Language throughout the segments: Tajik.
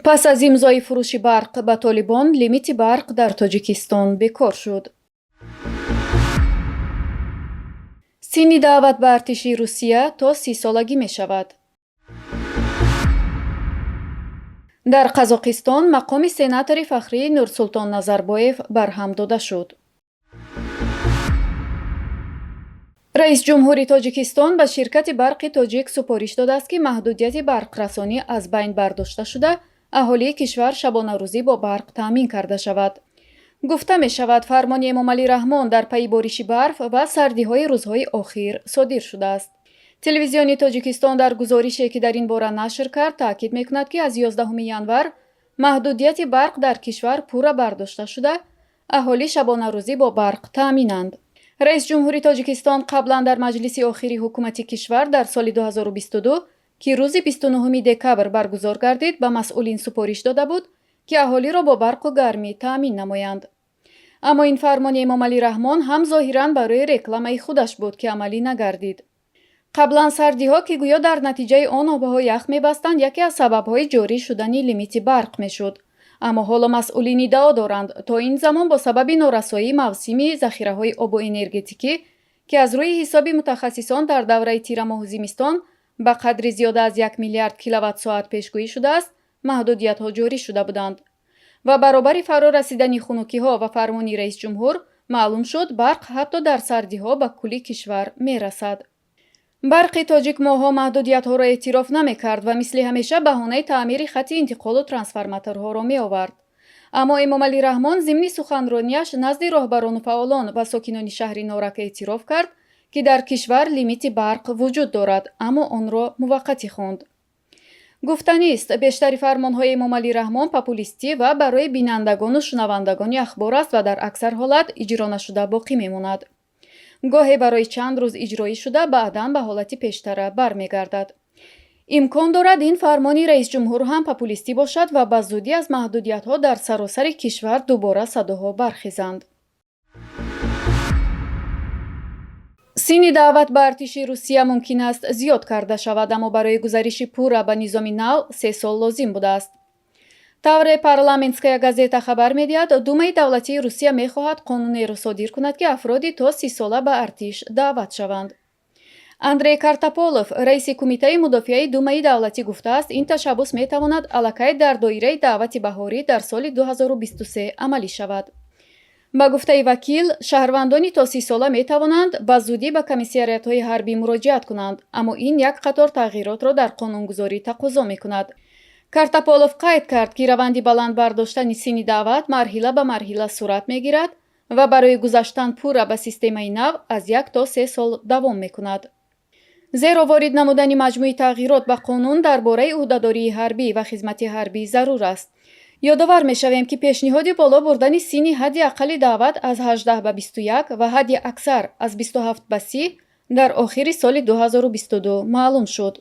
Пас аз имзои фурӯши барқ ба Толибон, лимити барқ дар Тоҷикистон бекор шуд. Синни даъват ба артиши Русия то 30-солагӣ мешавад. Дар Қазоқистон мақоми сенатори фахрии Нурсултон Назарбоев барҳам дода шуд. Раисҷумҳури Тоҷикистон ба ширкати барқи тоҷик супориш додааст, ки маҳдудияти барқрасонӣ аз байн бардошта шуда, аҳолии кишвар шабонарӯзӣ бо барқ таъмин карда шавад. Гуфта мешавад, фармони Эмомалӣ Раҳмон дар пайи бориши барф ва сардиҳои рӯзҳои охир содир шудааст. Телевизиони Тоҷикистон дар гузорише, ки дар ин бора нашр кард, таъкид мекунад, ки аз 11 январ маҳдудияти барқ дар кишвар пурра бардошта шуда, аҳолӣ шабонарӯзӣ бо барқ таъминанд. Раисҷумҳури Тоҷикистон қаблан дар маҷлиси охири ҳукумати кишвар дар соли 2022, ки рӯзи 29 декабр баргузор гардид, ба масъулин супориш дода буд, ки аҳолиро бо барқу гармӣ таъмин намоянд. Аммо ин фармони Эмомалӣ Раҳмон ҳам зоҳиран барои рекламаи худаш буд, ки амалӣ нагардид. Қаблан сардиҳо, ки гӯё дар натиҷаи он обҳо ях мебастанд, яке аз сабабҳои ҷорӣ шудани лимити барқ мешуд. Аммо ҳоло масъулин иддао доранд, то ин замон бо сабаби норасоии мавсими захираҳои обу энергетикӣ, ки аз рӯи ҳисоби мутахассисон дар давраи тирамоҳу зимистон ба қадри зиёда аз 1 миллиард киловатт-соат пешгӯӣ шудааст, маҳдудиятҳо ҷорӣ шуда буданд. Ва баробари фаро расидани хунукиҳо ва фармони раисҷумҳур маълум шуд, барқ ҳатто дар сардиҳо ба кулли кишвар мерасад. Барқи тоҷик моҳҳо маҳдудиятҳоро эътироф намекард ва мисли ҳамеша баҳонаи таъмири хати интиқолу трансформаторҳоро меовард. Аммо Эмомалӣ Раҳмон зимни суханронияш назди роҳбарону фаъолон ва сокинони шаҳри Норак эътироф кард, ки дар кишвар лимити барқ вуҷуд дорад, аммо онро муваққатӣ хонд. Гуфтанист, бештари фармонҳои Эмомалӣ Раҳмон популистӣ ва барои бинандагону шунавандагони ахбор аст ва дар аксар ҳолат иҷро нашуда боқӣ мемонад. Гоҳе барои чанд рӯз иҷроӣ шуда, баъдан ба ҳолати пештара бармегардад. Имкон дорад, ин фармони раисҷумҳур ҳам популистӣ бошад ва ба зудӣ аз маҳдудиятҳо дар саросари кишвар дубора садоҳо бархезанд. Синни даъват ба артиши Русия мумкин аст зиёд карда шавад, аммо барои гузариши пурра ба низоми нав 3 сол лозим будааст. Тавре «Парламентская газета» хабар медиҳад, Думаи давлатии Русия мехоҳад қонунеро содир кунад, ки афроди то 30-сола ба артиш даъват шаванд. Андрей Картаполов, раиси Кумитаи мудофиаи Думаи давлатӣ, гуфтааст, ин ташаббус метавонад аллакай дар доираи даъвати баҳорӣ дар соли 2023 амалӣ шавад. Ба гуфтаи вакил, шаҳрвандони то 30-сола метавонанд ба зудӣ ба комиссариятҳои ҳарбӣ муроҷиат кунанд, аммо ин як қатор тағйиротро дар қонунгузорӣ тақозо мекунад. Картаполов қайд кард, ки раванди баланд бардоштани синни даъват марҳила ба марҳила сурат мегирад ва барои гузаштан пурра ба системаи нав аз 1 то 3 сол давом мекунад. Зеро ворид намудани маҷмӯи тағйирот ба қонун дар бораи ӯҳдадории ҳарбӣ ва хизмати ҳарбӣ зарур аст. Ёдовар мешавем, ки пешниҳоди боло бурдани синни ҳадди аққали даъват аз 18 ба 21 ва ҳадди аксар аз 27 ба 30 дар охири соли 2022 маълум шуд.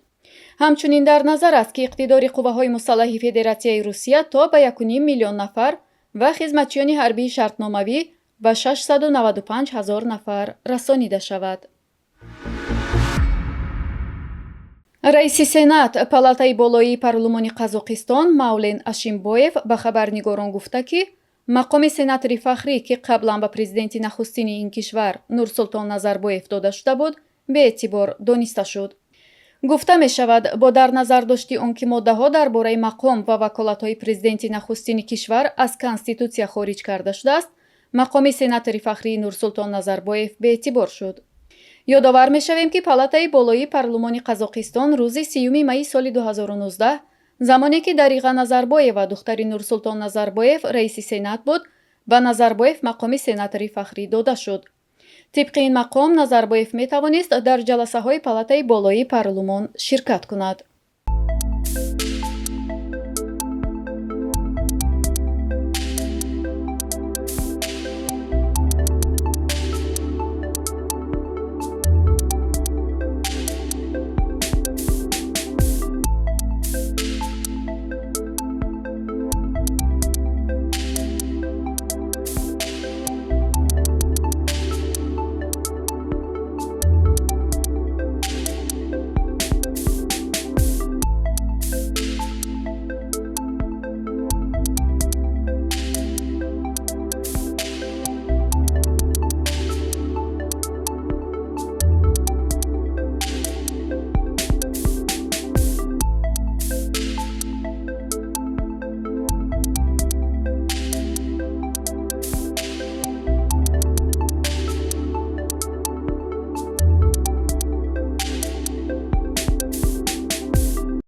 Ҳамчунин дар назар аст, ки иқтидори қувваҳои мусаллаҳи Федератсияи Русия то ба 1,5 миллион нафар ва хизматчиёни ҳарбии шартномавӣ ба 695 ҳазор нафар расонида шавад. Раиси Сенат, палатаи болоии парлумони Қазоқистон, Мавлен Ашимбоев ба хабарнигорон гуфта, ки мақоми сенатори фахрӣ, ки қаблан ба президенти нахустини ин кишвар Нурсултон Назарбоев дода шуда буд, беэътибор дониста шуд. Гуфта мешавад, бо дар назар дошти он ки моддаҳо дар бораи мақом ва ваколатҳои президенти нахустини кишвар аз конститутсия хориҷ карда шудааст, мақоми сенатори фахрии Нурсултон Назарбоев беэътибор шуд. Ёдовар мешавем, ки палатаи болоии парлумони Қазоқистон рӯзи 30 майи соли 2019, замоне ки Дариға Назарбоева, духтари Нурсултон Назарбоев, раиси Сенат буд, ба Назарбоев мақоми сенатори фахрӣ дода шуд. Тибқи ин мақом Назарбоев метавонист дар ҷаласаҳои палатаи болоии парлумон ширкат кунад.